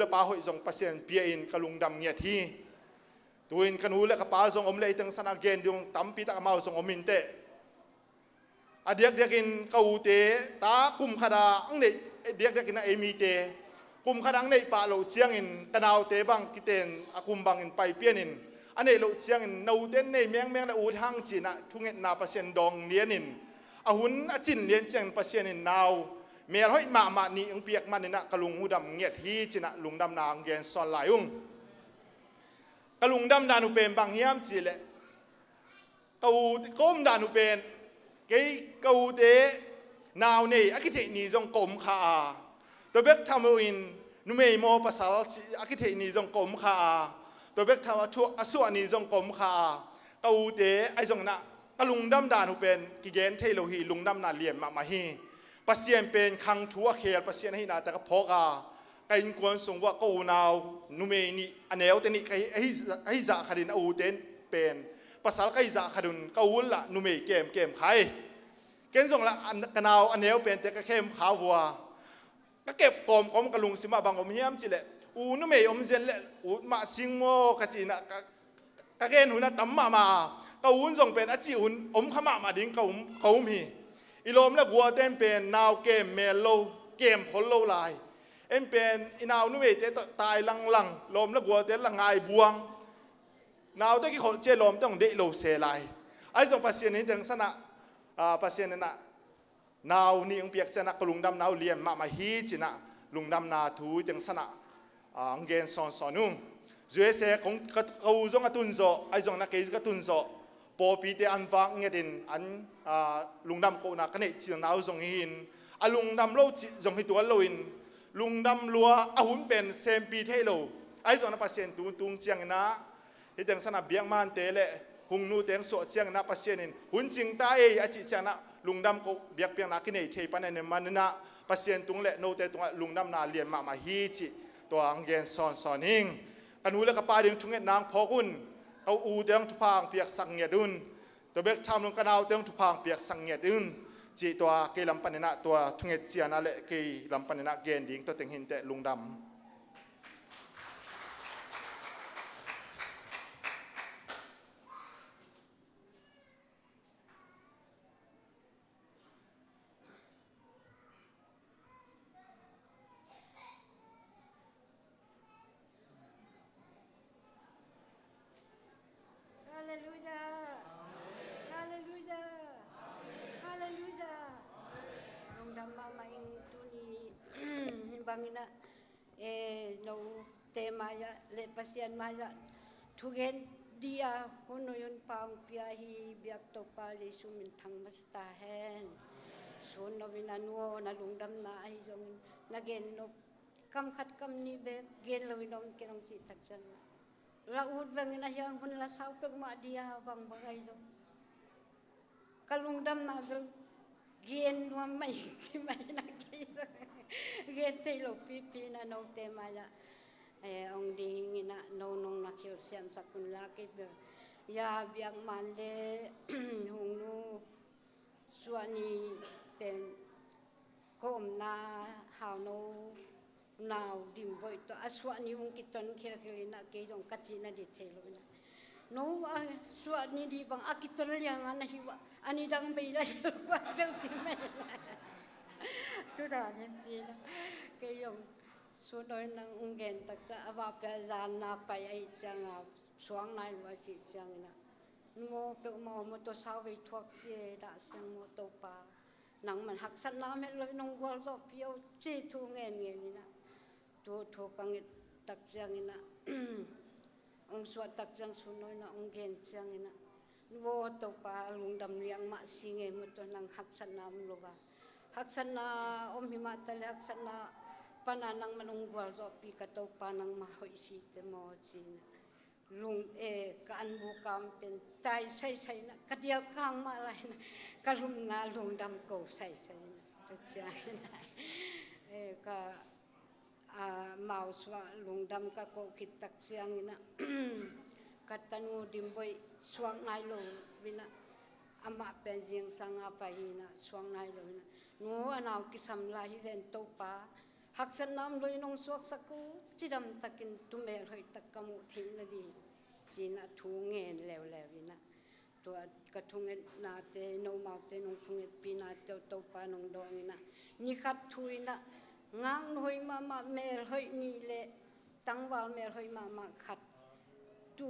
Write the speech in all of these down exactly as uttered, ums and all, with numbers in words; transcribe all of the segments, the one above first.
le pa hoih zong Pasian pia in ka lungdam ngiat hi. Tu-in ka nu le ka pa zong om le i teng sanah gen ding tampi tak amau zong om inteh. A diakdiakin ka ute ta kum khat a ang neih, diakdiakin a ei mite kum khat a ang neih pah loh ciangin ka naute bang kiten a kum bangin pai pianin a neih loh ciangin note nei mengmeng le ut hang cinah thungetna Pasian dawng lianin a hun a cin lian ciangin Pasian in nau mel hoih mahmah nih ang piak maninah ka lunghudam ngiat hi cinah lungdamna ang gen sawn lai ung. Ka lungdamna nu pen bang hiam cihleh ka u ka um dan uh pen kei ka ute nau nei a kitheih ni zong ka um kha a, tua bek tham loin numei maw pasal ci a kitheih ni zong ka um kha a, tua bek tham a thuak a suah ni zong ka um kha a, ka ute ahi zongin ah ka lungdam dan uh pen kigen thei lo hi. Lungdamna lian mahmah hi. Pasian pen khang thu a khel Pasian ahihna tak a phawk a, ka innkuan sung uah ka unau numei nih a neute nih ka hi, ahi, ahi zah khatin a ute pen pasal ka hi zah khat un ka u lah numei kemkem khai. Ken zong lah a, ka nau a neu pente ka khem kha vua. Ka kep kawmkawm ka lungsim ah bang om hiam cihleh u numei om zen le ut mah sing maw ka cinah ka, ka gen hun a tam mahmah a, ka un zong pen a cih hun om kha mahmah ding ka um, ka um hi. I lawm le gualte in pen nau kem mel lo, kem khol lo lai. En pen i nau numeite tawh tai langlang, lawm le gualte la ngai buang. Naute kikholh cia lawmte hong deih lo se lai. Ahi zong Pasian in teng sanah, ah, Pasian in ah nau nih ang piak cianah ka lungdamna uh lian mahmah hi cinah lungdamna thu i teng sanah, ah, ang gen sawnsawn uh. U S A kong ka, ka u zong a tunzawh ahi zong na kei ka tunzawh pawlpite an vak ngetin an, ah, lungdam kohna ka neih cilna uh zong hi in a lungdam lo cih zong hi tuan loin lungdam lua a hun pen sempi thei lo ahi zong na Pasian tung tung cianginah Hih teng sanah biakmante le hungnute ang suah cianginah Pasian in hun cingta ei a cih cianginah lungdam ko biakpiakna kinei thei pan en maninah Pasian tung le note tungah lungdamna lian mahmah hi cih tua ang gen sawnsawn hing. Ka nu le ka pa ding thungetna ang phawk un. Ka ute ang thupha ang piaksak ngiat un. Tua bek tham lung ka naute ang thupha ang piaksak ngiat un. Cih tua kei lam paninah tua thunget cianah le kei lam paninah gen ding tua teng hinteh lungdam. Halleluia. Halleluia. Halleluia. Lungdam mahmah ing tuni. Hih banginah eh, note mai-ah le Pasian mai-ah thugen dih a hun hoih hun pha hong pia hi. Biak Topa Jesu min thang masa ta hen. Sun lo in a nu aw na lungdamna ahi zongin na gen nop kam khat kam nih bek gen lo in om ken hong cih tak ciang la ut vengin a hiang hun la sau peuhmah dih a bangbang ahi zong ka lungdamna bel gen nuam mah ing ci mah ing a kei zong gen thei lo pipi in a note mai-ah eh hong ding in a no nong na khil siamsak un la kei bel ya biakman le hungnu suahni pen ka omna hauno nau dimboih tawh a suahni hong kiton khelkhel in a kei zong ka cihna dih thei lo in a no a suahni dih bang a kiton liang a na hi uh a a nidang bei la hi uh a bel ci mai in a tu dan in ci in a kei zong sun aw in nang hong gen taktak a vapia zan na pai ahih ciang a suak nai lua cih ciang in a nu aw peuhmah aw mawtaw sau vei thuak si e dah siang maw Topa. Nangman haksatna om het loin hong gualzawhpih o ci thu ngenngen in a tu thu ka nget tak ciangin a hong suah tak ciang sun aw in a hong gen ciangin a nu aw Topa lungdam liang mah si ngei maw tua nang haksatna om lo a haksatna om hi mah ta le haksatna pana nangman hong gualzawhpih ka Topa nangmah hoih si te maw ci in a lung e ka anbu kam pen tai saisai na ka dial kang mah lai na ka lumna lungdam ko saisai na ka ciang na e ka a mau suah lungdam ka ko khit tak ciang ina ka tanu dimboih suak nai lo ina amah pen zingsang a pai ina suak nai lo ina nu a nau kisam lai hi ven Topa haksatna om lo in hong suaksak uh cidam takin tumel hoih tak ka muh theih nading ci-in ah thu ngen leuleu in ah, tua ka thungetnate, nomaute nong thungetpih nate uh Topa nong dawng in ah, ni khat thu in ah ngaknu hoih mahmah, mel hoih nih le tangval mel hoih mahmah khat tu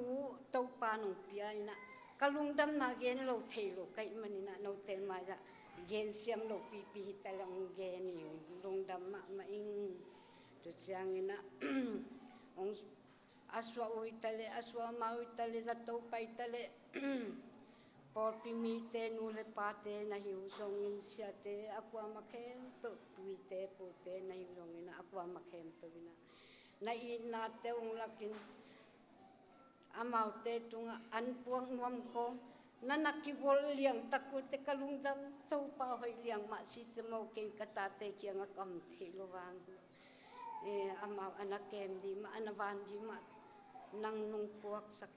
Topa nong pia in ah, ka lungdamna gen lo thei lo ka hih manin ah, note mai-ah gen siam lo pipi hi ta leh hong gen ing, lungdam mahmah ing. Tua ciangin ah, hong a suah uh hi ta leh, a suah mah uh hi ta leh, zato pai ta leh, pawlpi mite, nu le pate na hi uh zongin, siate a kuamah khempeuh, pite pute na hi uh zongin ah, a kuamah khempeuh in ah, na itnate hong lakin, amaute tungah an puak nuam khawm, na na kigolh liang tak uh teh ka lungdam. Topa hoih liang mah si teh maw, ken ka tate kiangah ka om theih loh vang, eh, amau a na kem ding mah, a na van ding mah nang nong puaksak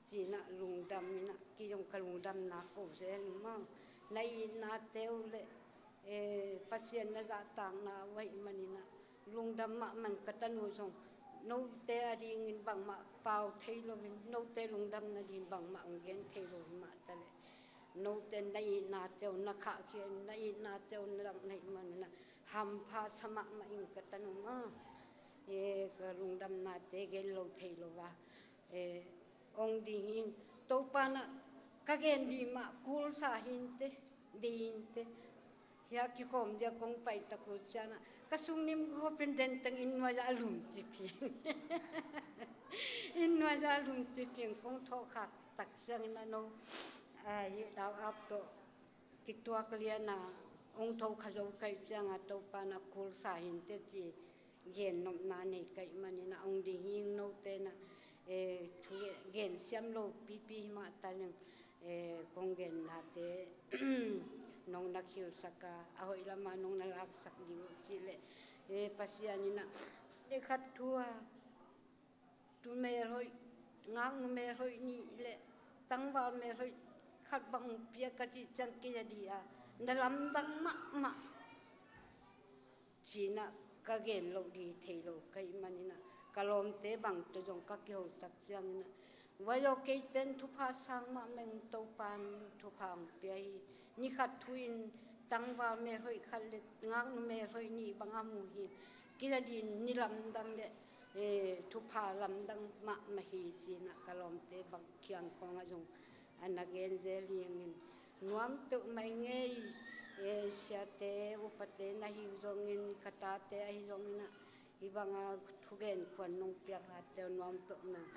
ci-in ah lungdam in ah, kei zong ka lungdamna ko zel maw. Na itnate uh le, eh, Pasian na zahtakna uh ahih manin ah lungdam mahmah ing. Ka tanu zong note adingin bangmah pau thei loin, note lungdam nading bangmah hong gen thei lo hi mah ta leh, note na itnate uh na khahkhia in, na itnate uh na lak na hih manin ah hampha sa mahmah ing ka tanu maw. Eh, ka lungdamnate gen lo thei lo a, eh, ong ding hi ing. Topa in ah ka gen ding mah kul sa hi inteh, dei inteh. Hia kikhawm dia kong pai tak uh ciangin ah, ka sungnim gawp in den teng inn nuai-ah a lum cip hi ing. Inn nuai-ah a lum cip hi ing, kong thawhkhak tak ciangin ah no, ah, hih lau ap tawh kituak lian a, ong tho kha zo ka hih ciangin ah Topa in ah kul sa hi inteh ci gen nopna nei ka hih manin ah ong ding hi ing. Note in ah, eh, thu gen siam lo pipi hi mah ta leng, eh, kong gennate nong na khilsak a, a hoih lamah nong na laksak ding uh cih leh, eh, Pasian in ah ni khat thu a tumel hoih, ngaknu mel hoih nih le tangval mel hoih khat bang hong pia ka cih ciang kei a ding a, na lamdang mahmah ci-in ah ka gen loh ding thei lo ka hih manin ah, ka lawmte bang tawh zong ka kiho tak ciangin ah, vai aw, keite in thupha sang mahmah ing, Topa in thupha hong pia hi. Ni khat thu in tangval mel hoih khat le ngaknu mel hoih nih bang a mu hi. Kei a ding ni lamdang le, eh, thupha lamdang mahmah hi ci-in ah ka lawmte bang kiang khawngah zong a na gen zel hi ing. Nuam peuhmah ing ei, eh, siate upate na hi uh zongin, ka tate ahi zongin ah, hih banga thugen khuan nong piak hate uh nuam peuhmah ing.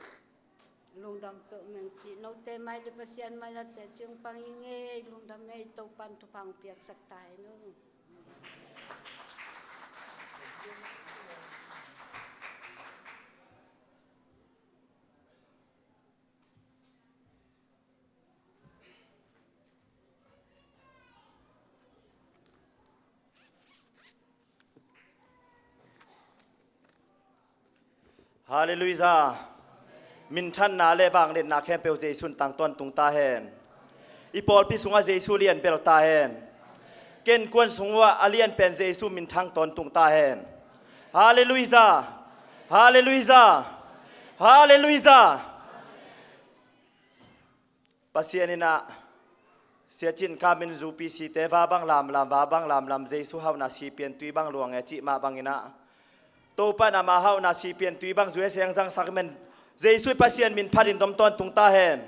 Lungdam peuhmah ing cih note mai le Pasian mai-ah teci hong pang ing ei. Lungdam ei, Topa in thupha hong piaksak ta hen aw. Halleluijah. Minthanna le vangliatna khempeuh Jesu in tang tawntung ta hen. I pawlpi sungah Jesu lian bel ta hen. Ka innkuan sungah a lian pen Jesu minthang tawntung ta hen. Halleluijah. Halleluijah. Halleluijah. Pasian in ah, Sia Cin Kam in, zu P C te va bang lamlam, va bang lamlam, Jesu hauhna si pian tui bang luang e cih mah bangin ah, Topa in ama hauhna si pian tui bang zu e seng zangsak men, Jesu i Pasian min phat in dom tawntung ta hen.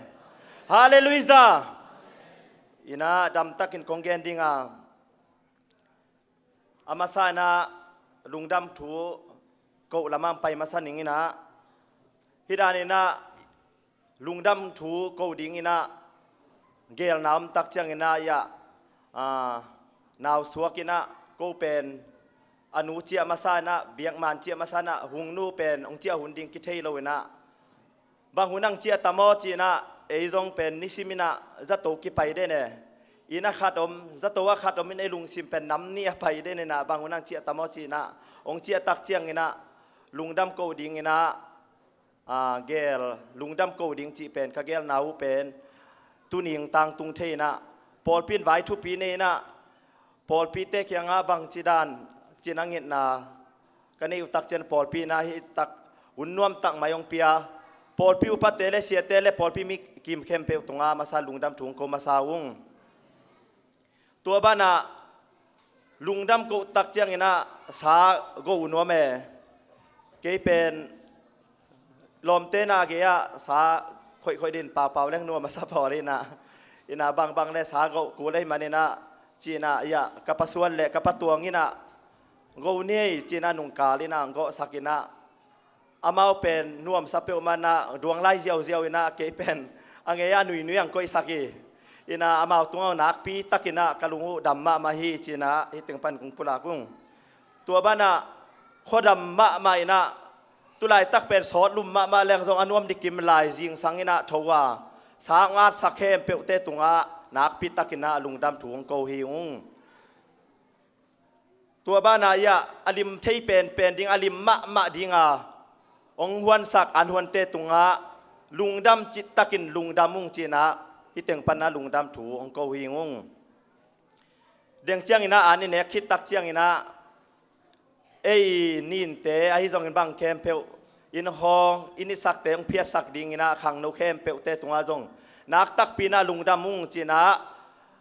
Halleluijah. In ah, damtakin kong gen ding a, a masa in ah, lungdam thu koh lamah pai masa ning in ah, hih dan in ah, lungdam thu koh ding in ah, gelna om tak ciangin ah, ia, ah, nausuak in ah, ko pen a nu ciah masa in ah, biakman ciah masa in ah, hungnu pen hong ciah hun ding kithei lo in ah, bang hun ang ciah tam aw ci-in ah, ei zong pen nisim in ah zato kipai den e. Inn ah khat om, zato ah khat om in ei lungsim pen nam nih a pai den in ah, bang hun ang ciah tam aw ci-in ah, hong ciah tak ciangin ah, lungdam koh ding in ah, a, gel, lungdam koh ding cih pen ka gelna uh pen, tuni in tangtung thei in ah, pawlpi in vai thupi nei in ah, pawlpite kiangah bangci dan, cih na ngetna ka neih uh tak ciang pawlpi in ah hih tak hun nuam tak mai hong pia, pawlpi upate le siate le pawlpi mi kim khempeuh tungah masa lungdam thu hong ko masa ung. Tua banah lungdam koh tak cianginah sa go uh nuam e. Kei pen lawmte na gei-ah sa khoihkhoih din paupau leng nuam a sa pawl inah, inah bangbang le sa go kul ahih maninah, cinah, ia, ka pasuan le ka patuang inah go ni ei cinah nungkal inah gawhsak inah, amau pen nuamsa peuhmah inah duang lai ziauziau inah kei pen a ngei-ah nuinui ang koihsak hi. Inah amau tungah nakpi takinah ka lung uh dam mahmah hi cinah hih teng pan kong pulak ung. Tua banah khuadam mahmah inah tulaitak pen sawt lum mahmah leng zong a nuam dikim lai zingsang inah tho a sa ngatsak khempeuhte tungah nakpi takinah lungdam thu hong ko hi ung. Tua banah ia a lim thei penpen ding, a lim mahmah dinga hong huansak an huante tungah lungdam cihtakin lungdam ung cinah hih teng panah lungdam thu hong ko hi ung. Deng cianginah an i nek khit tak cianginah ei ninte ahi zongin bang khempeuh in hawng in itsakte hong phiatsak dinginah khangno khempeuhte tungah zong naktakpi inah lungdam ung cinah,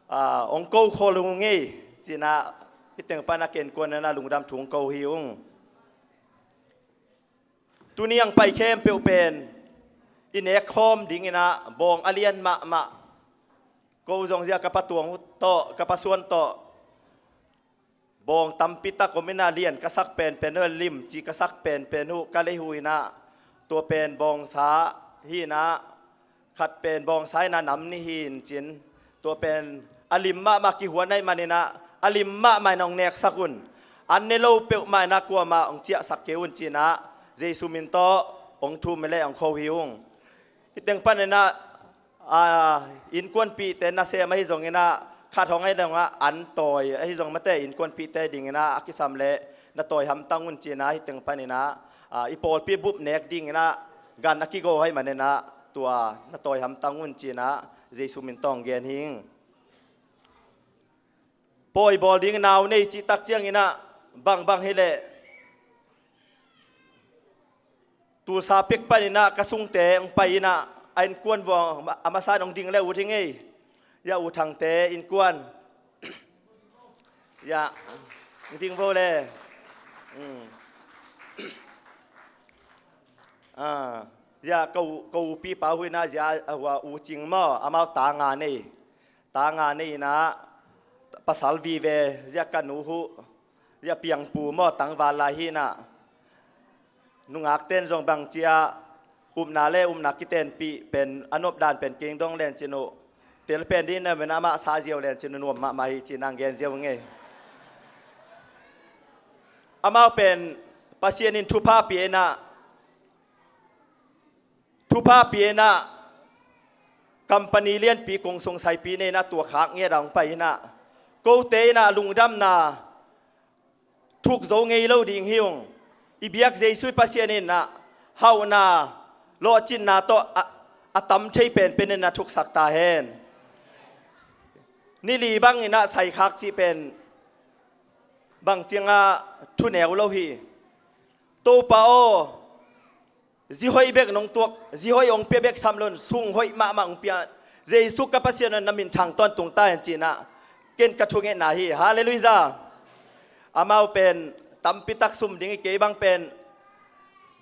ah, hong ko khol ung ei cinah hih teng panah ken kuan inah lungdam thu hong ko hi ung. Tuni ang pai khempeuh pen i nek khawm dinginah bawng a lian mahmah, ko zong zia ka patuang uh tawh ka pasuan tawh bawng tampi tak om inah lian ka sak penpen uh, lim ci ka sak penpen uh ka lei hu inah tua pen bawngsa hi inah khat pen bawngsa inah nam ni hi in cin, tua pen a lim mahmah kihuan ahih maninah a lim mahmah inah hong neksak un. An ne lo peuhmah inah kuamah hong ciahsak kei un cinah Jesu min tawh hong thum le hong kho hi ung. Hih teng paninah, ah, innkuanpihte nasem ahi zonginah khat hong ahi dongah an tawi ahi zong mate innkuanpihte dinginah a kisam le na tawi hamtang un cinah hih teng paninah, ah, i pawlpi bup nek dinginah gan a kigo ahih maninah tua na tawi hamtang un cinah Jesu min tawh hong gen hi ing. Pawi bawl ding nau nei cihtak cianginah bangbang hileh Tulsa pek paninah ka sungte hong pai inah a innkuan vuang a masa in hong ding le ut hi ngei. Ia U Thangte innkuan. Ia hong ding vo le. Mm. Ah, ia ka u, ka upi pa hu inah zia a hua U Cing maw, amau ta nga nei. Ta nga nei inah pasal vive zia ka nu hu, zia piangpu maw tangval lai hi inah. Nungakten zong bangcia upna le upna kitenpih pen a nopdan pen keng dong lencin uh tel pen ding na ven amah sa ziau lencin uh nuam mahmah hi cinah gen ziau ngei. Amau pen Pasian in thupha pia inah, thupha pia inah company lianpi kong sungsaipi nei inah tua khak ngiat a hong pai inah kote inah lungdamna thuk zo ngei lo ding hi ung. I biak Jesu i Pasian inah hauhna lawhcinna tawh a, a tam thei penpen inah thuksak ta hen. Nili bang inah saikhak cih pen bang ciangah thuneu lo hi. Topa aw, zi hoih bek nong tuak, zi hoih hong pia bek tham loin sung hoih mahmah hong pia, Jesu ka Pasian aw na minthang tawntung ta hen cinah ken ka thungetna hi. Halleluiah. Amau pen tampi tak sum ding hi, kei bang pen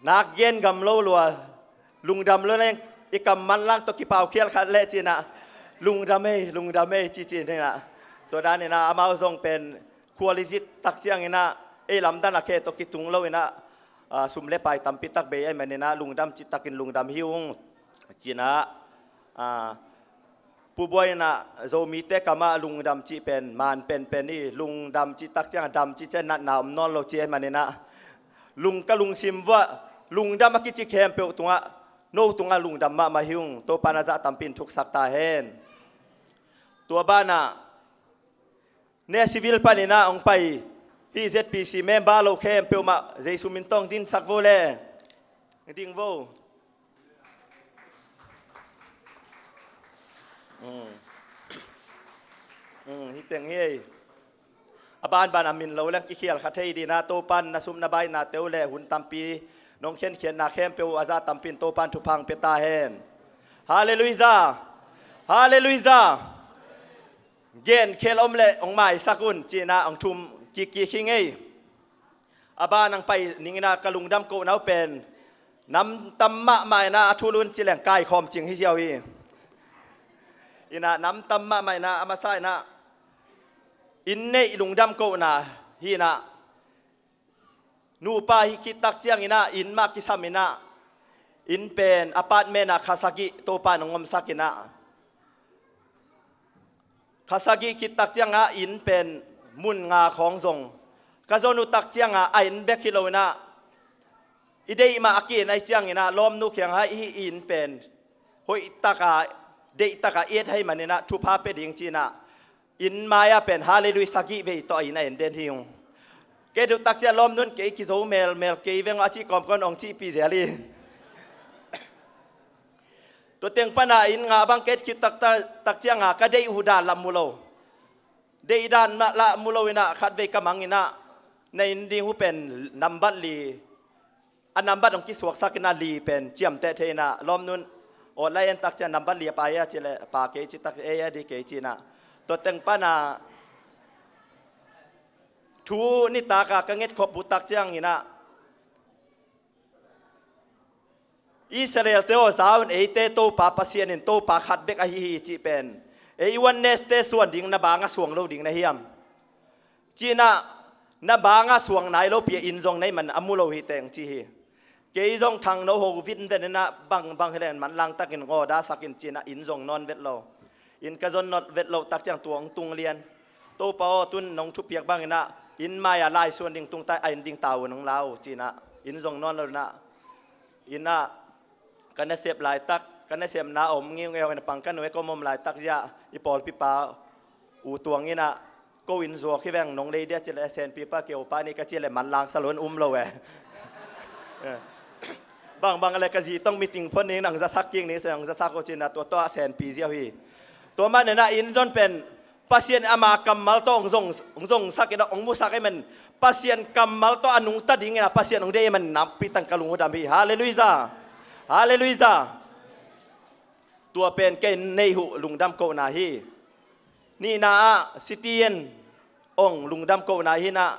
nak gen gam lo lua, lungdam lo leng i kam manlang tawh kipaukhial khat le cinah lungdam ei, lungdam ei ci cinah. Tua daninah amau zong pen khual i zit tak cianginah ei lamdan a khe tawh kitung lo inah, ah, sum le pai tampi tak bei ahih maninah lungdam cihtakin lungdam hi ung cinah, ah, Pu Buai inah Zomite kamah lungdam cih pen man penpen hi. Lungdam cihtak ciangah dam cih ciah natna om nawn lo ci ahih maninah lung ka lungsim vuah lungdam a kici khempeuh tungah no tungah lungdam mahmah hi ung. Topa na zah tampi in thuksak ta hen. Tua banah Ne Civil paninah hong pai hih Z P C member lo khempeuh mah Jesu min tawh hong dinsak vo le. Hong ding vo. Mm. Mm, hih teng hi ei. A banban a min lo leng kikhial kha thei dinah Topan na sum na baihna teu le hun tampi nong khenkhiatna khempeuh uh a zah tampi in Topa'n thupha hong pia ta hen. Halleluijah. Halleluijah. Gen khel om leh hong maisak un ci-in ah hong thum kikkik hi ing ei. A ban hong pai ning in ah ka lungdam kohna uh pen nam tam mahmah in ah a thulu in ci leng kaikhawm cing hi ziau hi. In ah nam tam mahmah in ah a masa in ah inn neih lungdam kohna hi in ah, nupa hih khit tak ciangin ah inn mah kisam in ah, inn pen apartment ah kha sagih Topa'n hong omsak in ah, kha sagih khit tak ciangah inn pen mun nga khawng zong ka zon uh tak ciangah a inn bek hi lo in ah, i deih mah a ki-en ahih ciangin ah lawmnu kiangah hih inn pen hoih taka, deih taka i et ahih manin ah thupha pia ding ci-in ah inn mai-ah pen halleluijah sagih vei tawh a inn a en den hi ung. Kei duh tak ciang lawmnu in kei kizo melmel kei veng aw a cih kawmkawm hong cihpih zel hi. Tua teng pan ah inn ngah bang ka et khit tak, tak, tak ciangah ka deih uh dan lah mu lo. Deih dan mah lah mu lo in ah khatvei ka mang in ah na inn ding uh pen nambat li, a nambat hong kisuaksak in ah li pen ciamteh thei in ah lawmnu in online en tak ciang nambat li a pa hia ci leh pa kei ci tak, ei a di kei ci in ah. Tua teng pan ah thu nitak ah ka ngetkhop uh tak ciangin ah Israel-te aw, za un, eite Topa Pasian in Topa khat bek ahi hi cih pen ei Oneness-te suan ding na bangah suang lo ding na hiam? Ci-in ah na bangah suang nai lopi a inn zong na hih man a mu lo hi teng ci hi. Kei zong thangno ho vinven in ah bangbang hi leh manlang takin ngaw dasak in ci-in ah inn zong nawn vet lo. Inn ka zon nawn vet loh tak ciang tua hong tung lian. Topa aw, tun nong thupiak bangin ah inn mai-ah lai suan ding tung ta, a inn ding ta uh nong la uh ci-in ah inn zong nawn lo in ah, inn ah ka nasep laitak, ka nasepna a om ngiungeu in ah pang ka nuai ka om om laitak zia i pawlpipa uh tuang in ah, ko inn zuak hi veng, nong lei dia ci leh senpipa kei uh pa ni ka ci leh manlang sa lo in um lo e. Bangbang leh ka zi tawh meeting phone ning, nang zasak kik ning, nang zasak uh ci-in ah tua tawh a senpi ziau hi. Tua manin ah inn zon pen Pasian ama kammal tawh hong zong, hong zongsak in ah hong musak ahih man, Pasian kammal tawh a nungta dingin ah Pasian hong deih ahih man nakpi tak ka lung uh dam hi. Halleluijah. Halleluijah. Tua pen ka inn neih uh lungdam kohna hi. Nihna ah City Inn hong lungdam kohna hi in ah,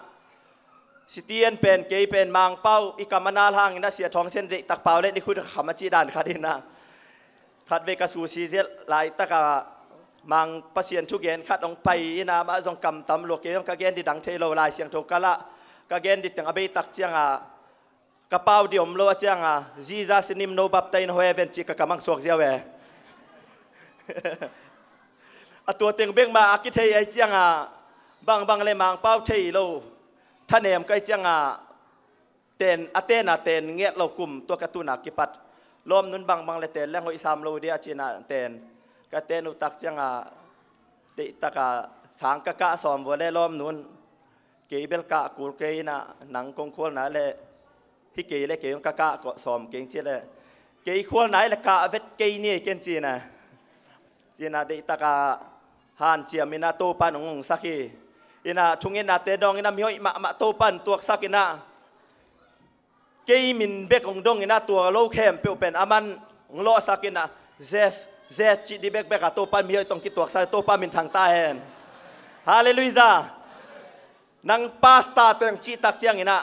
City Inn pen kei pen Mangpau i kam a nal hangin ah Sia Thawng Sian deihtak pau leh ni khut kham a cih dan khat hi in ah, khatvei ka susi ziau laitak ah Mang Pasian thugen khat hong pai in ah, amah zong kam tam lua, kei zong ka gen ding dang thei lo, Lai Siangtho ka lah, ka gen ding teng a bei tak ciangah ka pau ding om lo a ciangah, Jesus in him no baptize no heaven ci ka kam hong suak ziau e. A tua teng bek mah a kithei ahih ciangah bangbang leh Mangpau thei lo, thanem ka hih ciangah ten, a ten a ten ngiat lo kum tua ka tun a kipat lawmnu in bangbang leh ten leng hoih sam lo dia ci-in ah ten, ka ten uh tak ciangah deihtak ah sang ka kah sawm vua leh lawmnu in kei bel kah kul kei in ah, nang kong khual nai leh hi kei leh kei hong ka kah sawm keng ci leh, kei khual nai leh kah vet kei ni ei ken ci-in ah, ci-in ah deihtak ah hanciam in ah Topa'n hong hongsak hi. In ah thungetnate dawng in ah mihoih mahmah Topa'n tuaksak in ah, kei min bek hong dong in ah tua lo khempeuh pen aman hong lawhsak in ah, zes, zes cih ding bekbek ah Topa'n mihoih tawh hong kituaksak, Topa minthang ta hen. Halleluijah. Nang pastor teng cih tak ciangin ah,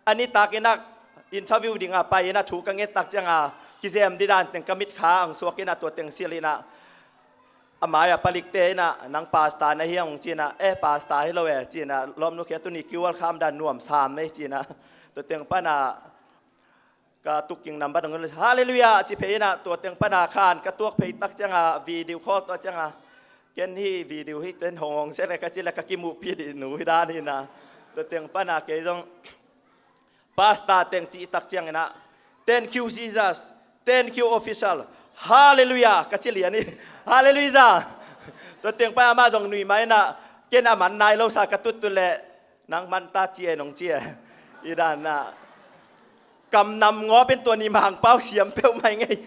a nitak in ah interview ding ah pai in ah thu ka nget tak ciangah kizem ding dan teng ka mitkha hong suak in ah tua teng silh in ah, a mai-ah palikte in ah nang pastor na hiam hong ci-in ah, eh, pastor hi lo e ci-in ah, lawmnu khia tuni kiual kham dan nuam sam e ci-in ah, tua teng pan ah ka tuking nambat hong, halleluijah ci phei in ah, tua teng pan ah khan ka tuak phei tak ciangah video call tawh ciangah, ken hih video hi ten hong hong sek leh ka ci leh ka kimuhpih ding nu hi dan hi in ah, tua teng pan ah kei zong pastor teng cih tak ciangin ah, thank you Jesus, thank you official, halleluijah ka ci lian hi. Halleluijah. Tua teng pan amah zong nui mai in ah, ken a man nai lo sa ka tuttut leh, nang man ta ci e nong ci e. Hi dan ah, kam nam ngawp in tua ni Mangpau siam peuhmah ing ei.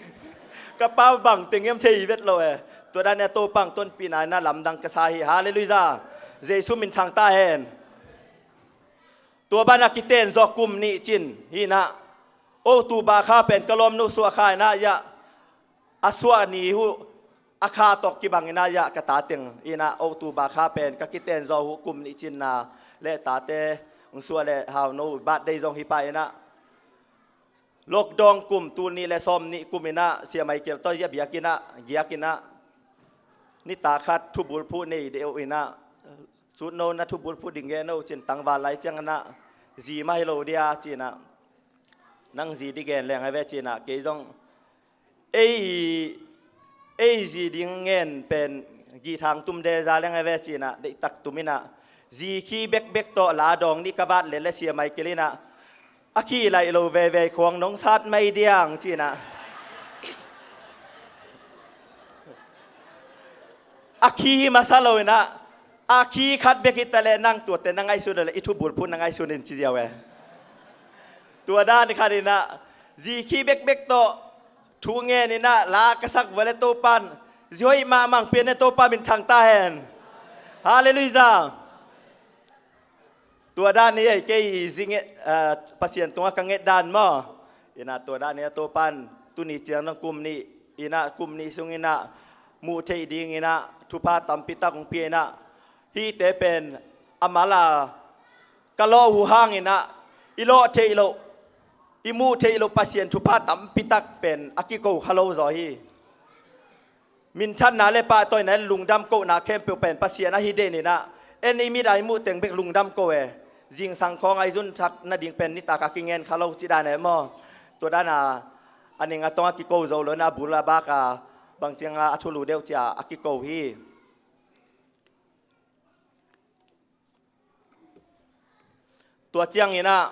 Ka pau bang teng hiam thei vet lo e. Tua dan ah Topa'n tonpihna in ah lamdang ka sa hi. Halleluijah. Jesu minthang ta hen. Tua ban ah kiten zawh kum nih cin hi in ah, October kha pen ka lawmnu suah kha inah, ya, a suah ni uh a kha tawh kibang inah, ya, ka tate in inah October kha pen ka kiten zaw uh kum nih cinna le tate hong suah le Hauno birthday zong hi pah inah, lockdown kum tul nih le sawm nih kum inah Sia Michael tawh ya biakinn ah giak inah, nitak khat thubulphuh nei deuh inah, sutno na thubulphuh ding gen o cin, tangval lai ciang inah zi mah hi lo dia ci inah, nang zi ding gen leng a ve ci inah, kei zong ei, ei zi ding ngen pen githang tum de za leng a ve ci inah, deihtak tum inah, zi khi bekbek tawh la dawng nih ka vat le le Sia Michael inah, a khi laih lo veve khawng nong sat mai diang ci inah, a khi masa lo inah, a khi khat bek hi ta le nang tuate na ngaihsun le i thubulphuh na ngaihsun in ci ziau e. Tua dan khat inah, zi khi bekbek tawh thu ngen inah la ka sak vua le Topan zi hoih mahmah hong pia in, Topa min thang ta hen. Halleluiah. Tua dan hi ei, kei zi nget, ah, Pasian tungah ka nget dan maw. Inah tua dan hi a, Topan tuni ciang dong kum nih inah, kum nih sung inah muh theih ding inah thupha tampi tak hong pia inah, hihte pen a mal a ka lawh uh hang inah, i lawh theih loh, i muh theih loh Pasian thupha tampi tak pen a kiko kha lo zaw hi. Minthanna le pahtawina le lungdam kohna khempeuh pen Pasian ahi den inah, en i mit a i muh teng bek lungdam ko e. Zingsang khawng a i zun thak nading pen nitak a kingen kha lo ci dan e maw. Tua dan a, a ning a tong a kiko zo lo inah, a bul a bak a bang ciang a, a thulu deuh ci a, a kiko hi. Tua ciang inah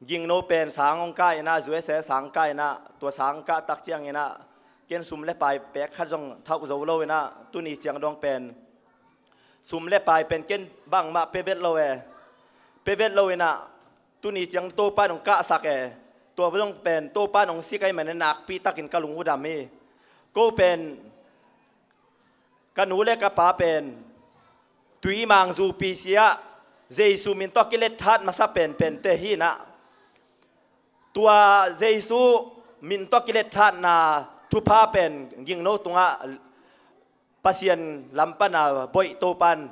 gingno pen sang hong kah inah, U S A sang kah inah, tua sang kah tak ciang inah ken sum le pai pek khat zong thauh zo lo inah, tuni ciang dong pen sum le pai pen ken bangmah pia vet lo e. Pia vet lo inah, tuni ciang Topan hong kahsak e. Tua dong pen Topan hong sik ahih manin nakpi takin ka lung uh dam hi. Ko pen ka nu le ka pa pen tuimang zupi sia Jesu min tawh kilet that masa penpente hi inah, tua Jesu min tawh kilet thatna thupha pen gingno tungah Pasian lam pana boih Topan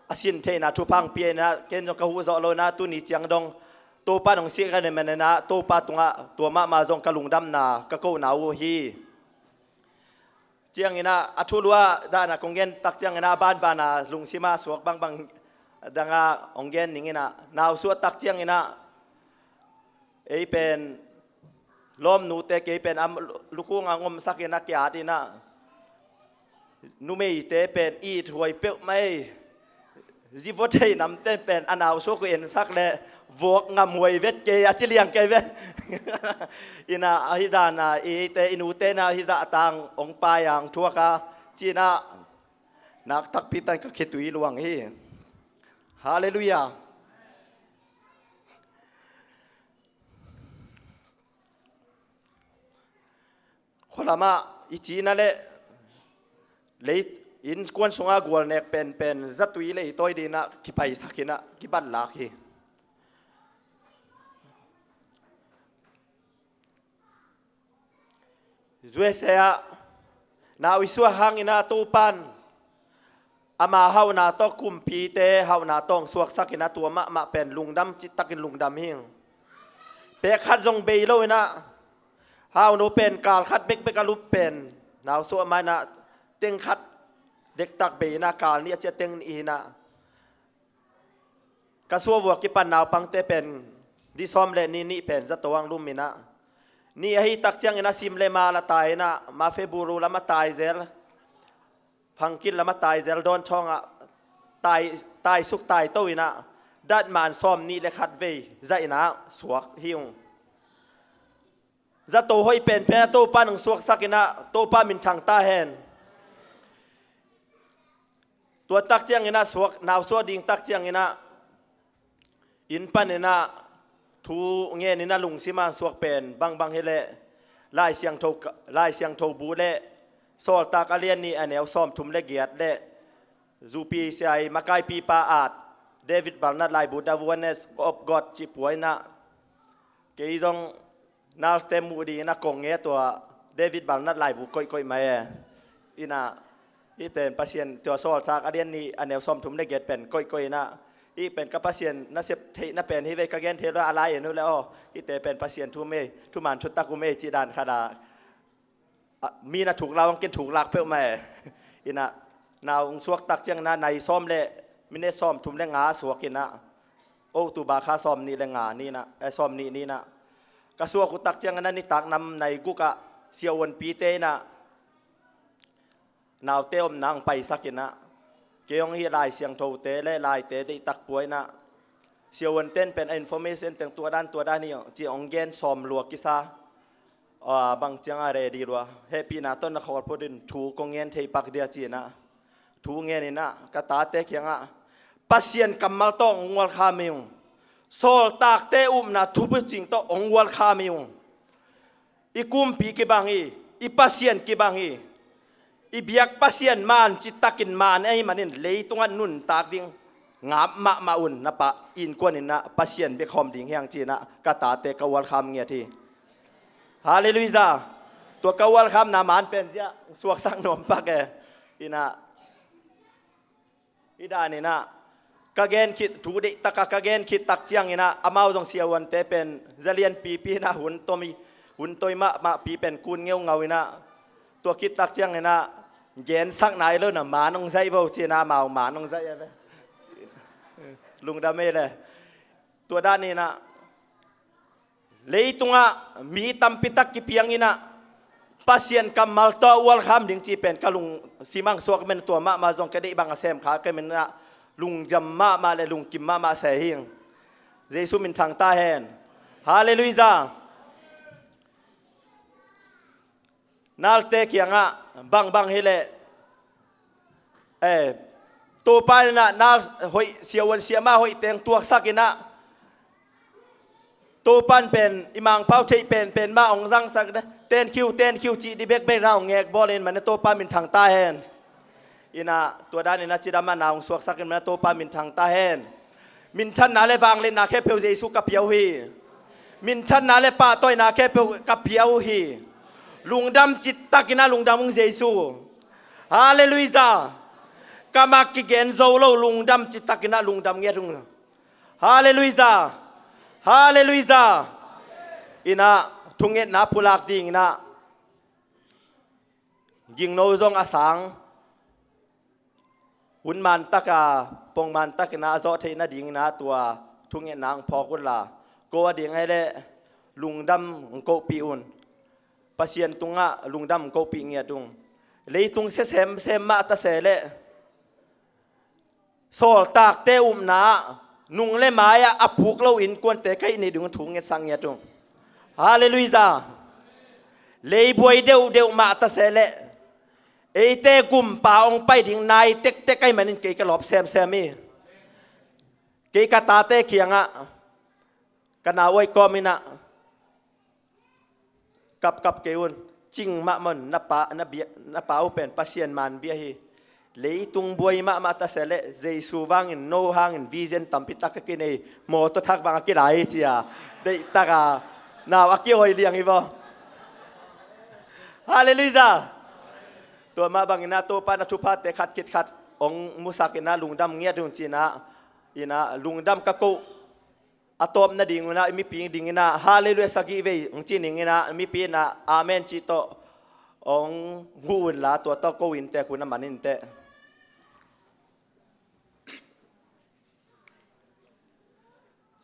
a sin theihna thupha hong pia inah, ken zong ka huh zawh lo inah, tuni ciang dong Topan hong sik ahih manin inah Topa tungah tua mahmah zong ka lungdamna ka kohna uh hi. Ciang inah a thulu a dan a kong gen tak ciang inah, a banban a lungsim a suak bangbang dang a hong gen ning inah, nausuah tak ciang inah ei pen lawmnute kei pen a lukung a ngomsak inah, ki-at inah, numeite pen it huai peuhmah ei. Zi vua thei namte pen a nausuak uh ensak le vuak ngam huai vet kei a ci liang kei ve. Inah ahi dan a, eite i nute inah ahi zah tang hong pai a hong thuak a ci inah, nak takpi tan ka khitui luang hi. Halleluiah. Khualamah i cina le lei innkuan sunga gualnek penpen zatui leitawi dinah kipaisak inah kibat lak hi. U S A ah nau i suah hang inah Topan ama hauhna tawh, kumpite hauhna tawh hong suaksak inah, tua mahmah pen lungdam cihtakin lungdam hi. Pek khat zong bei lo inah, Hauno pen kal khat bekbek a lup pen, nausuah ma inah teng khat dektak bei inah, kal nih a ciah teng nih hi inah, ka suah vua kipan naupangte pen di sawm le nih nih pen zato ang lum inah, nih ahi tak ciang inah sim le mal a tai inah, ma February lam a tai zel, Phangkit lam a tai zel dawn thawngah tai, taisuk taito inah, datman sawm nih le khat vei zah inah suak hi ung. Zato hoih penpen a Topa nong suaksak inah, Topa min thang ta hen. Tua tak ciang inah suak, nausuah ding tak ciang inah, inn pan inah thu ngen inah lungsim a suak pen bangbang hi leh, Lai Siangtho, Lai Siangtho bu le Sawltak a lian nih a neu sawmthum le giat le, zupi siai makaipipa at David Balnat laibu The Oneness of God cih pua inah, Kei zong nalte muh dingin a kong nge tua David Balnat laibu koihkoih mah e. Ina, hih pen Pasian tua Sawltak a lian nih a neu sawmthum le giat pen koihkoih ina, hih pen ka Pasian nasep theihna pen hi vei ka gen thei lo a lai en uh le aw. Hihte pen Pasian thu mei, thuman thutak uh mei cih dan khat a, a, mi na thuk lau ang kin thuk lak peuhmah e. Ina, nau hong suak tak ciang ina nai sawm le minit sawmthum le nga suak ina, October kha sawm nih le nga ni ina, eh, sawm nih ni ina. Ka suak uh tak ciang ina nitak nam nai guk ah siavuanpite ina naute omna ang paisak ina, kei hong hih Lai Siangthote le Laite deihtak pua ina, siavuanten pen a information teng tua dan tua dan hi ci hong gen sawm lua kisa. Bang ciang a ready lua, hehpihna tawh na khawl phot in thu kong ngen thei pak dia ci ina, thu ngen ina ka tate kiangah Pasian kammal tawh hong welcome hi ung. Sawltakte upna thupucing tawh hong welcome hi ung. I kumpi kibang hi, i Pasian kibang hi. I biak Pasian man citakin man ahih manin leitungah nuntak ding ngap mahmah un, na pa innkuan ina Pasian biakhawm ding hiang ci ina ka tate ka welcome ngiat hi. Halleluiah. Tua ka welcome na man pen ziah suaksak nuam pak e. Ina, i dan ina ka gen khit, thu deihtaka ka gen khit tak ciang ina amau zong siavuante pen zalian pipi ina hun tomi, hun toi mahmah pi pen kun ngeungau ina, tua khit tak ciang ina gensak nai lo ina man hong zaih vo ci ina amau man hong zaih e ve. Lungdam ei le. Tua dan ina leitungah mi tampitak kipiang ina Pasian kammal tawh welcome ding ci pen ka lungsim ang suak men, tua mahmah zong ka deih bang a sem kha ka men ina lungdam mahmah le lungkim mahmah se hing. Jesu minthang ta hen. Halleluiah. Nalte kiangah bangbang hileh, eh, Topa ina na hoih, siavuan siama hoih teng tuaksak ina, Topan pen i mangpau theih penpen mah hong zangsak ina, thank you, thank you cih di bekbek ina hong ngekbawl in, mane Topa minthang ta hen. Ina, tua dan ina cidam a na hong suaksak in mane Topa minthang ta hen. Minthanna le vangliatna khempeuh Jesu ka pia uh hi. Minthanna le pahtawina khempeuh ka pia uh hi. Lungdam citak ina lungdam ung Jesu. Halleluiah. Ka mak kigen zo lo, lungdam citak ina lungdam ngiat ung. Halleluiah. Halleluiah. Ina, thungetna pulak ding ina gingno zong a sang, hun man taka, pong man tak ina a zawh theih nading ina tua thungetna ang phawk unla, ko a ding hileh lungdam ang kohpih un. Pasian tungah lungdam ang kohpih ngiat ung. Leitung sia semsem mah ta se leh sawltakte upna ah nung le mai-ah a puk lo innkuante ka hih ni ding thu ngetsak ngiat ung. Halleluiah. Leibuai deuhdeuh mah ta se leh eite gumpa hong pai ding nai tektek ahih manin kei ka lawp semsem hi. Kei ka tate kiangah ka nau oi kawm ina, kapkap kei un. Cing mahmah un, na pa, na bia, na pa uh pen Pasian man bia hi. Leitung buai mahmah ta se leh Jesu vangin, no hangin vision tampi tak a kinei, mawtaw thak bang a kilai hi cia. Deihtaka nau a kihoi liang hi vaw. Halleluiah. Tua mah bangin a Topa na thuphate khat khit khat hong musak ina lungdam ngiat un ci ina, ina lungdam ka koh a tawp nading ina, mipi ding ina, Halleluiah sagih vei hong ci ning ina, mipi ina, Amen cih tawh hong huh unla, tua tawh ko inntek hun a man inteh.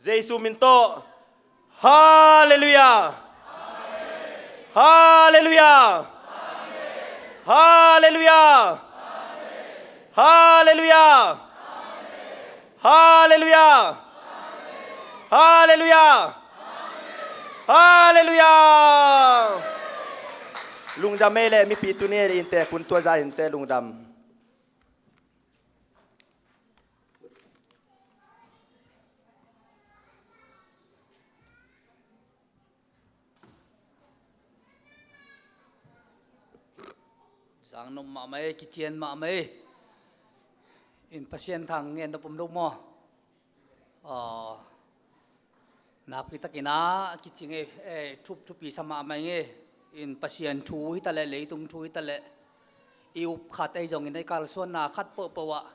Jesu min tawh, Halleluiah. Halleluiah. Halleluiah. Halleluiah. Halleluiah. Halleluiah. Halleluiah. Lungdam ei le mipi tuni ei le inntek hun tua za inteh lungdam. Sang nop mahmah ei, kician mahmah ei. In Pasian thang ngen nop om lo maw? Aw. Nakpi takin ah kicing e, eh, thup thupi sa mahmah ing e. In Pasian thu hi ta leh, leitung thu hi ta leh, i up khat ei zongin ei kalsuanna khat pohpoh ah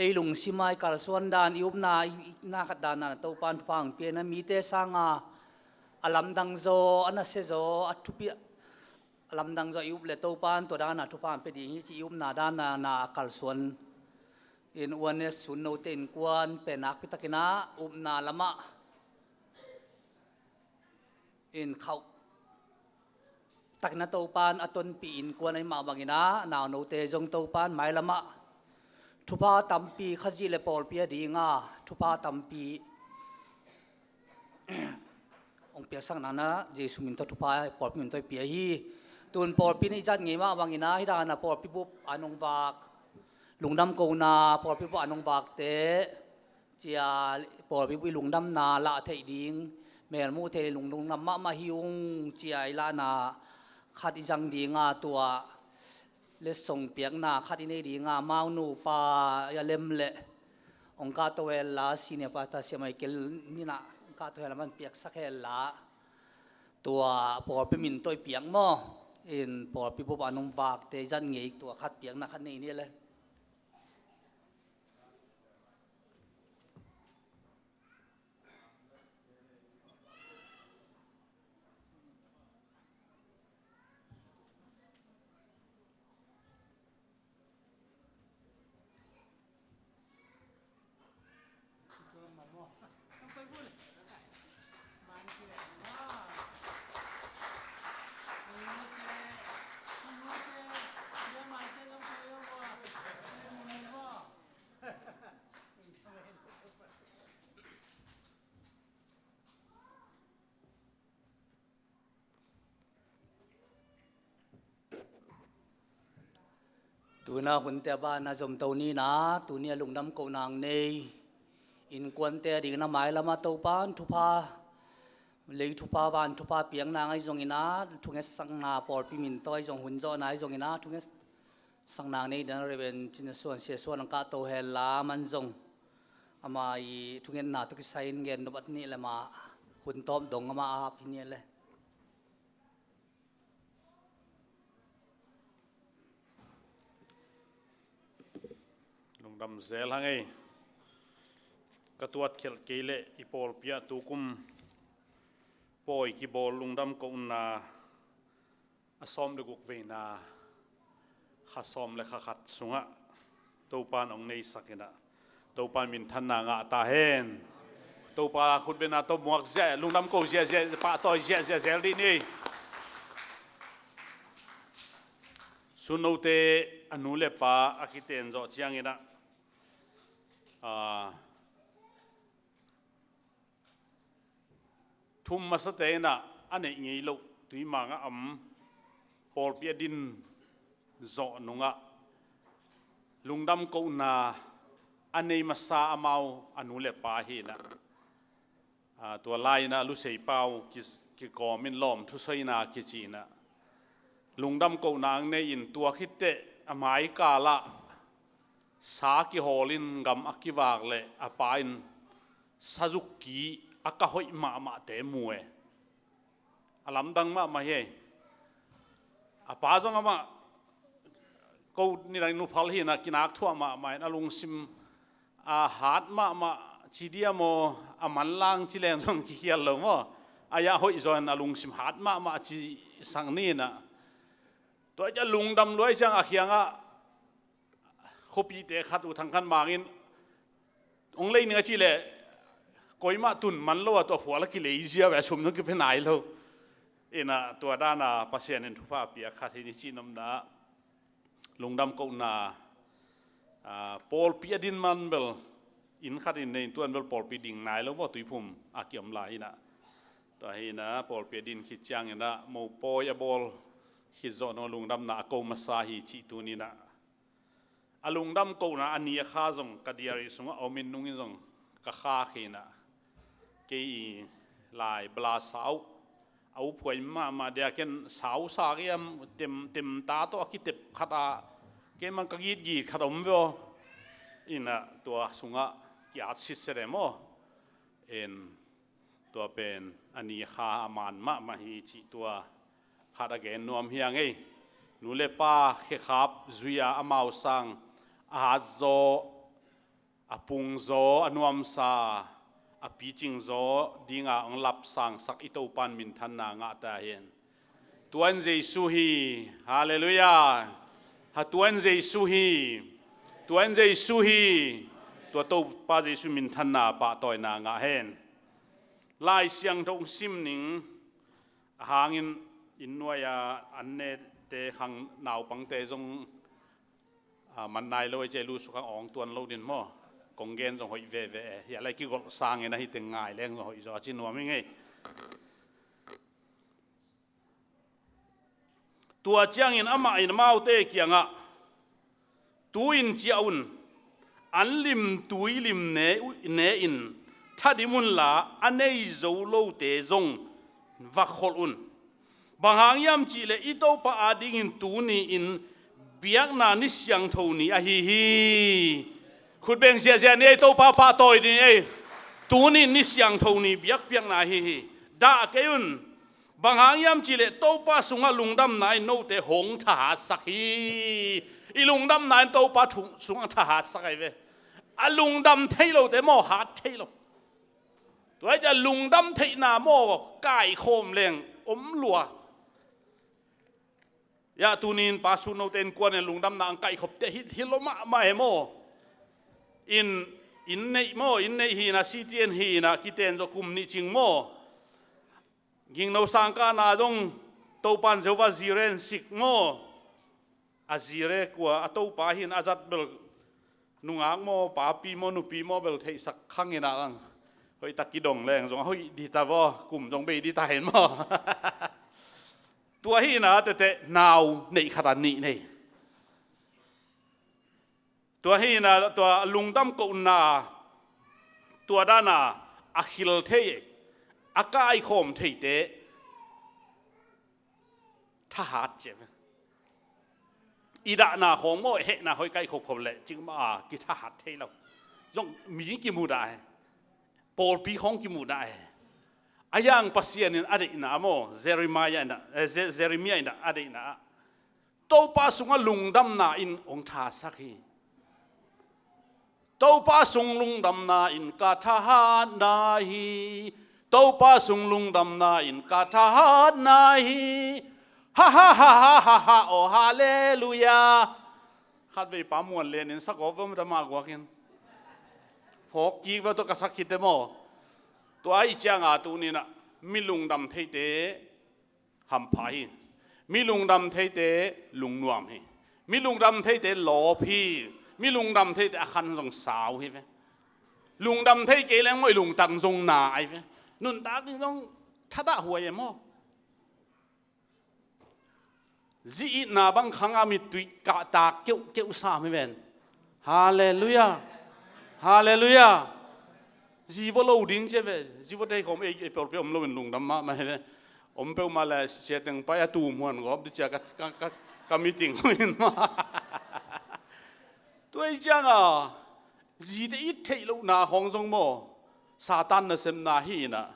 ei lungsim ah i kalsuan dan, i upna, i, i na khat dan ah Topa'n thupha hong pia in ah, mite sangin a lamdang zaw, a nasia zaw, a thupi, a lamdang zaw i up leh Topa'n tua dan ah thupha hong pia ding hi ci i upna dan ah na a kalsuan in, Oneness Sunnote Innkuan pen nakpi takin ah upna lamah in khauh takin ah Topa'n a tonpih innkuan ahih mah bangin ah, naunote zong Topa'n mailamah thupha tampi, Khazih leh pawlpi a ding a thupha tampi hong piaksak nangin ah Jesu min tawh thupha, pawlpi min tawh i pia hi. Tun pawlpi in i zat ngei mah bangin ah, hih dan ah pawlpi bup an hong vak, lungdam kohna pawlpi bup an hong vakte, cia pawlpi bup i lungdamna lah theih ding, mel muh theih, lungdam mahmah hi ung, cia i lahna khat i zang ding a, tua letsong piakna khat i nei ding a, Maunupa Ia Lem leh hong kahto hen la, senior pastor Sia Michael in ah hong kahto hen la, man piaksak hen la, tua pawlpi min tawh i piak maw? In pawlpi bup an hong vakte i zat ngei, tua khat piakna khat nei ni le. Tuni a hunte a banah zomto ni in ah, tuni a lungdam kohna nei innkuante a dingin ah mailamah Topa'n thupha, lei thupha, van thupha piakna ahi zongin ah, thungetsakna pawlpi min tawh ahi zong, hun zawhna ahi zongin ah, thungetsakna nei dingin ah Reverend Cin Suan, Sia Suan hong kahto hen la, man zong ama i thungetna tawh kisai in gen nop at nih leh mah, hun tawp dong amah a ap hi ni le. Lungdam zel hang ei. Ka tuat khialh kei leh i pawlpi ah tukum pawi kibawl lungdam kohna a sawm le guk veina, kha sawm le kha khat sungah Topa'n hong neisak in ah, Topa'n minthanna ngah ta hen. Topa khutbetna tawh muak ziah, lungdam ko ziahziah, pahtawi ziahziah zel dih ni. Sunnote a nu le pa a kiten zawh ciangin ah, ah, thum masate in ah a neih ngei loh tuimang a om pawlpi a din zawh nungah lungdam kohna a nei masa amau a nu le pa hi in ah, ah, tua lai in ah Lusei Pau ki, kikawm in lawm thusaina kici in ah lungdam kohna hong nei in, tua khit teh a maikal ah sa kihawl in gam a kivak leh a pa in sazuk ki a ka hoih mahmahte mu e. A lamdang mahmah hi. A pa zong amah ko nidang nuphal hi in ah kinak thuah mahmah in a lungsim a hat mahmah ci diam aw, a manlang ci leng zong kikhial lo maw. A yah hoih zaw in a lungsim hat mahmah ci sang ni in ah. Tua a lungdam luai ciang a kiangah khuapite khat, U Thang Khan Mang in, hong lei ning a cih leh koimah tun man lo a, tua phual a kilei zia ve, sum zong kipia nai lo. In ah tua dan a Pasian in thupha pia khat hi ni cih nopna. Lungdam kohna, ah, pawlpi a din man bel inn khat in nei, tuan bel pawlpi ding nai lo maw, Tuiphum a kiom lai in ah. Tua hi in ah pawlpi a din khit ciangin ah mopawi a bawl khit zawh nung lungdamna a ko masa hi cih tuni in ah. A lungdam kohna a ni a kha zong ka diary sungah a om in, nung in zong ka khak hi in ah. Kei i lai bala sau a uphuai mahmah dia, ken sau sa kei a, tem, tem ta tawh a kitep khat a, kei mang ka gitgit khat a om ve aw. In ah tua sungah ki-at sitset em aw. En, Tua pen a ni kha a man mahmah hi cih tua khat a gen nuam hi ing ei. Nu le pa khekhap zui-a amau sang a hatzaw, a pungzaw, a nuamsa, a picingzaw dinga hong lapsangsak i Topan minthanna ngah ta hen. Tua in Jesu hi. Halleluiah. Ha, tua in Jesu hi. Tua in Jesu hi. Tua Topa Jesu minthanna pahtawina ngah hen. Lai Siangtho hong sim ning. A hangin inn nuai-a an nete khang naupangte zong, a, man nai lo ei, cei lu sukang awng tuan lo din maw? Kong gen zong hoih veve e. Hiah lai kigolh sangin ahi teng ngai leng zong hoih zaw a ci nuam ing ei. Tua ciangin amah in amaute kiangah, tu-in ciah un, an limtui lim ne, ne-in thadim unla, a nei zo lote zong va kholh un. Bang hang hiam cihleh i Topa adingin tuni-in biakna ni siangtho ni ahi hi. Khut beng ziahziah ni ei, Topa pahtawi ni ei. Tuni ni siangtho ni biakpiakna ahi hi. Dah kei un. Bang hang hiam cihleh Topa sungah lungdamna in note hong thahatsak hi. I lungdamna in Topa thu-, sungah thahatsak ahi ve. A lungdam thei lote maw, hat thei lo. Tua hi ciah lungdam theihna maw, kaikhawm leng om lua. Hiah tunin pa Sun note innkuan in lungdamna ang kaikhopte hi, hi lo mahmah e maw. Inn, inn neih maw, inn neih hi-in ah, C T N hi-in ah, kiten zaw kum nih cing maw. Gingno sangkahna zong Topan Jehovah Jireh in sik maw. A Jireh kua, a Topa hi-in a zat bel nungak maw, papi maw, nupi maw bel theihsak khang in ah lang. Hoihtak kidong leng zong a hoih dih ta vaw, kum zong bei dih ta hen maw. Tua hi-in ah tete nau neih khat a nih nei. Tua hi-in ah tua lungdam kohna, tua dana a khil thei, a kaikhawm theite thahat ciah ve. I dahna khawng maw, i hehna khawng i kaikhop khop leh cik mah a kithahat thei lo. Zong mi kimudah e. Pawlpi khawng kimudah e. A yang Pasian in a deihna maw, Jeremiah in ah, eh, Je-, Jeremiah in ah a deihna ah, Topa sungah lungdamna in hong thasak hi. Topa sung lungdamna in ka thahatna hi. Topa sung lungdamna in ka thahatna hi. Ha, ha, ha, ha, ha, ha, oh, halleluiah. Khatvei pa Muan Lian in sak awp om dama guakin. Phawk kik bel tawh ka sak khit te maw. Tua ahih cianga tuninah mi lungdam theite hampha hi. Mi lungdam theite lungnuam hi. Mi lungdam theite lawp hi. Mi lungdam theite a khan zong sau hi ve. Lungdam thei kei leng maw i lungtang zong na ahi ve. Nuntak ding zong thadah huai e maw. Zi itna bang khanga mittui kahtak keuhkeuh sam hi ven. Halleluiah. Halleluiah. Zi vua lo ding cia ve. Zi vua tei khawm ei, ei peuhpeuh om loin lungdam mahmah hi ve. Om peuhmah le sia teng pai a tum huan gawp di cia ka, ka, ka, ka meeting in mah. Tua hi cianga zite it theih lohna khawng zong maw Satan nasepna hi inah.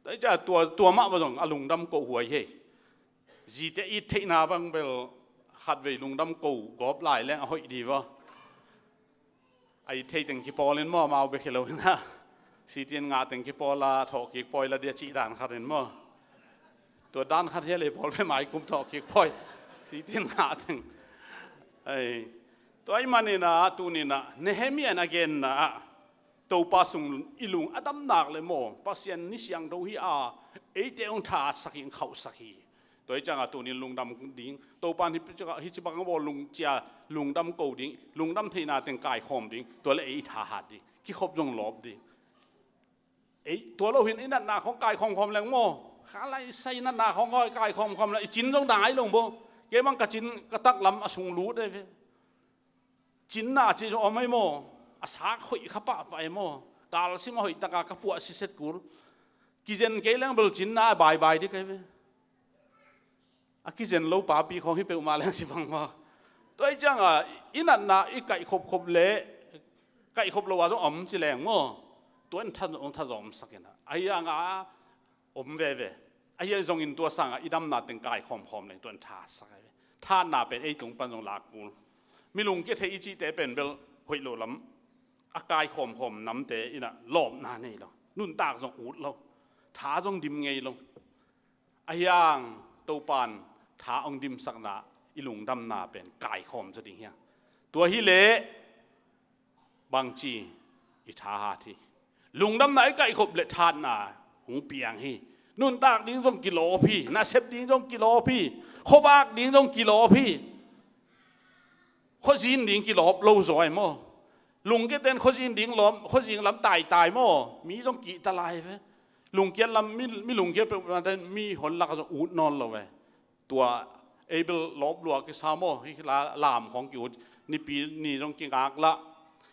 Tua hi cia tua, tua mahmah zong a lungdam kohhuai hi. Zite it theihna bang bel khatvei lungdam ko gawp lai leng a hoih di vaw. A it thei teng kipawl in maw, amau bek hi lo inah. Sitin ngah teng kipawl a thawh kik pawi la dia cih dan khat in maw. Tua dan khat hi a lei pawl bek mai kum thawh kik pawi. Sitin ngah teng. Ai. Tua ahih maninah tuninah Nehemiah in a genna ah Topa sung i lung a damnak le maw Pasian ni siangtho hi a eite hong thasak hi, hong khauhsak hi. Tua hi cianga tunin lungdam ding. Topa in hi, hi ci bang a bawl lung cia lungdam ko ding. Lungdam theihna teng kaikhawm ding. Tua le ei i thahat ding. Kikhop zong lawp ding. Ei, tua lo hin i natna khawng kaikhawm khawm leng maw. Kha lai sai natna khawng kaikhawm khawm leng. I cin zong dang ai lo maw. Kei bang ka cin ka taklam a sung lut ai ve. Cinna ci zong om ai maw. A sak hoih kha pahpah ai maw. Kalsim a hoih taka ka puah siset kul. Kizen kei leng bel cinna a baibai dik ai ve. A kizen lo papi khawng hi peuhmah leng si bang maw. Tua hi cianga i natna i kaihkhop khop le kaihkhop lo a zong om ci leng maw. Tua in tha, tha zawmsak inah. Ahi anga om veve. Ahi zongin tua sangah i damna teng kaikhawmkhawm leng tua in tha sak ahi ve. Thatna pen ei tung pan zong lak kul. Mi lungkia thei i cihte pen bel hoih lo lam a kaikhawmkhawm namte in ah lawpna nei lo. Nuntak zong ut lo. Tha zong dim ngei lo. Ahi hang Topan tha hong dimsakna i lungdamna pen kaikhawm zaw ding hi hang. Tua hileh bangci i thahat hi. Lungdamna i kaihkhop leh thatna hong piang hi. Nuntak ding zong kilawp hi. Nasep ding zong kilawp hi. Khuavak ding zong kilawp hi. Khuazin ding kilawp lo zaw ahi maw? Lungkiaten khuazin ding lawm, khuazin lam taitai maw? Mi zong kihta lai ve. Lungkia lam, mi, mi lungkia peuh, mi hon lak zong ut nawn lo ve. Tua ei bel lawp lua kisa maw, hi la, lam khawng ki-ut, nipi ni zong kingak lah,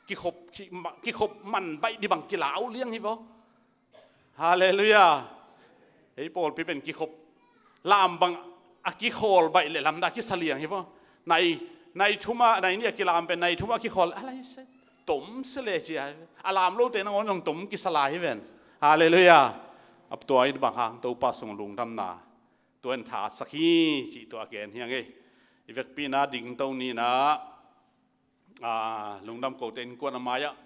kikhop, ki, ma, kikhop man baih dih bang kilau liang hi vaw. Halleluiah. Ei pawlpi pen kikhop, lam bang a kikhawl baih leh lamdang kisa liang hi vaw. Nai, nai thum a, nai nih a kilam pen nai thum a kikhawl a lai se, tom se le ci a, a lam lote nangawn zong tom kisa lai hi ven. Halleluiah. Ap tua in bang hang Topa sung lungdamna tua in tha sak hi cih tua a gen hi hang ei. I vekpi-in ah dingto ni-in ah, a, lungdam kote innkuan a mai-ah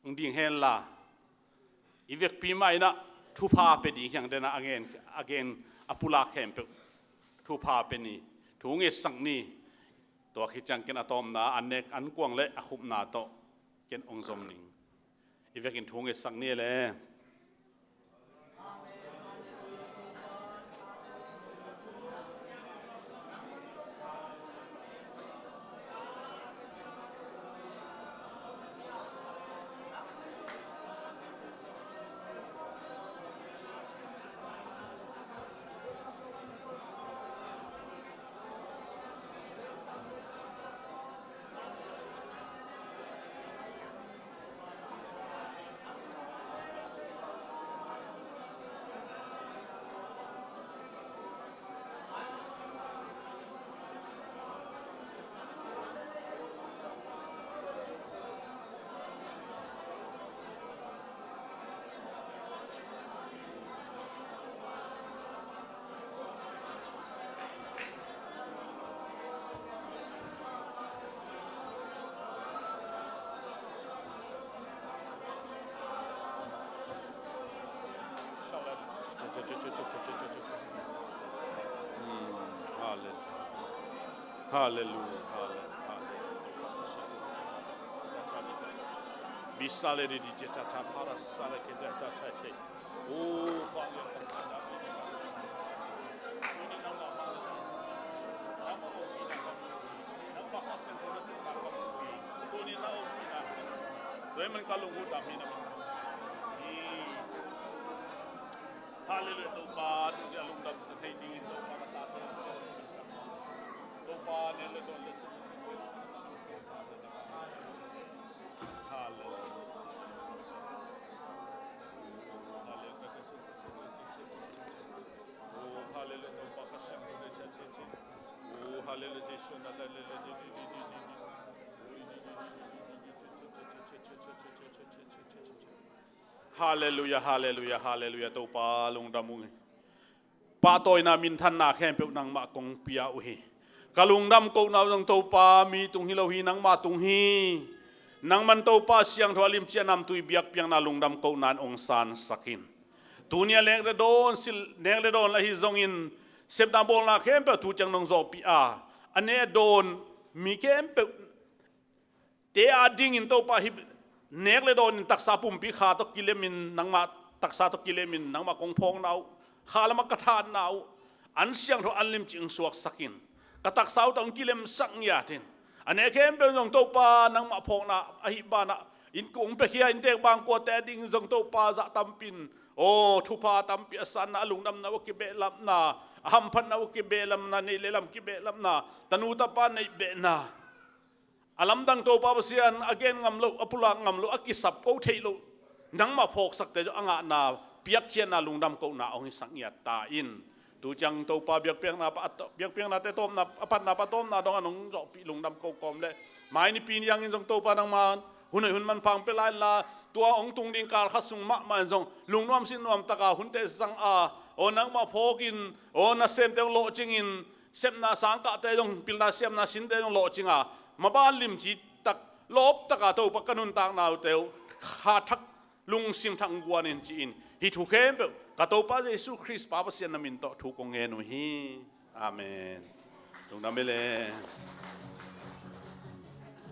hong ding hen la, i vekpi mah in ah thupha pia ding hi hang den ah a gen, a gen a pulak khempeuh thupha pia ni, thu ngetsak ni. Tua khit ciang ken a tawpna, an nek an kuang le a khupna tawh ken hong zom ning. I vekin thu ngetsak ni le. Halleluiah. Halleluiah. Halleluiah. Bisale di di jeta ta para sale ke da ta ta se. Oh, Father. Hallelujah, Topa, tu dia lungdam tu thei ding, Topa, ka ta tu. Topa, ne le don le. Hallelujah. Halleluiah, halleluiah, halleluiah. Topa lungdam ung hi. Pahtawina minthanna khempeuh nangmah kong pia uh hi. Ka lungdam kohna uh zong Topa mi tung hi lo hi, nangmah tung hi. Nangman Topa siangtho a limci a namtui biakpiakna lungdam kohna in ong sansak in. Tuni a nek le dawn, sil, nek le dawn ahi zongin sepna bawlna khempeuh tu ciang nong zawhpih a, a nek dawn mi khempeuh te a dingin Topa hi nek le dawnin taksa pumpi kha tawh kilemin nangmah taksa tawh kilemin nangmah kong phawkna uh, kha lamah ka thatna uh, an siangtho an limci ong suaksakin ka taksa uh tawh ong kilemsak ngiatin a nek khempeuh zong Topa nangmah phawkna ahi banah inn kong pekhia inntek bangkuate a ding zong Topa zah tampin aw thupha tampi a sanna a lungdamna uh a kibehlapna a hamphatna uh a kibehlapna neih le lam kibehlapna tanu tapa neih behna a lamdang Topa Pasian a gen ngam loh a pulak ngam loh a kisap ko theih loh nangmah phawksakte zong a ngahna piakkhiatna lungdam kohna hong hisak ngiat ta in tu ciang Topa biakpiakna pa, biakpiaknate tawpna a patna pa tawpna dong a nong zawhpih lungdam ko kawm le mai nipi ni hangin zong Topa nangma Hun hoih hun manpha hong pia lai inla, tua hong tung ding kal khat sung mahmah in zong lungnuam sinnuam taka hunte zang a, aw nangmah phawkin, aw nasemte hong lawhcingin, sepna sangkahte zong pilna siamna sinte zong lawhcinga, maban limci tak lawp taka Topa ka nuntakna uh teuh kha thak lungsim thak guanin ci-in hih thu khempeuh ka Topa Jesu Khrist Pa Pasian na min tawh thu kong ngen uh hi. Amen. Lungdam hi le.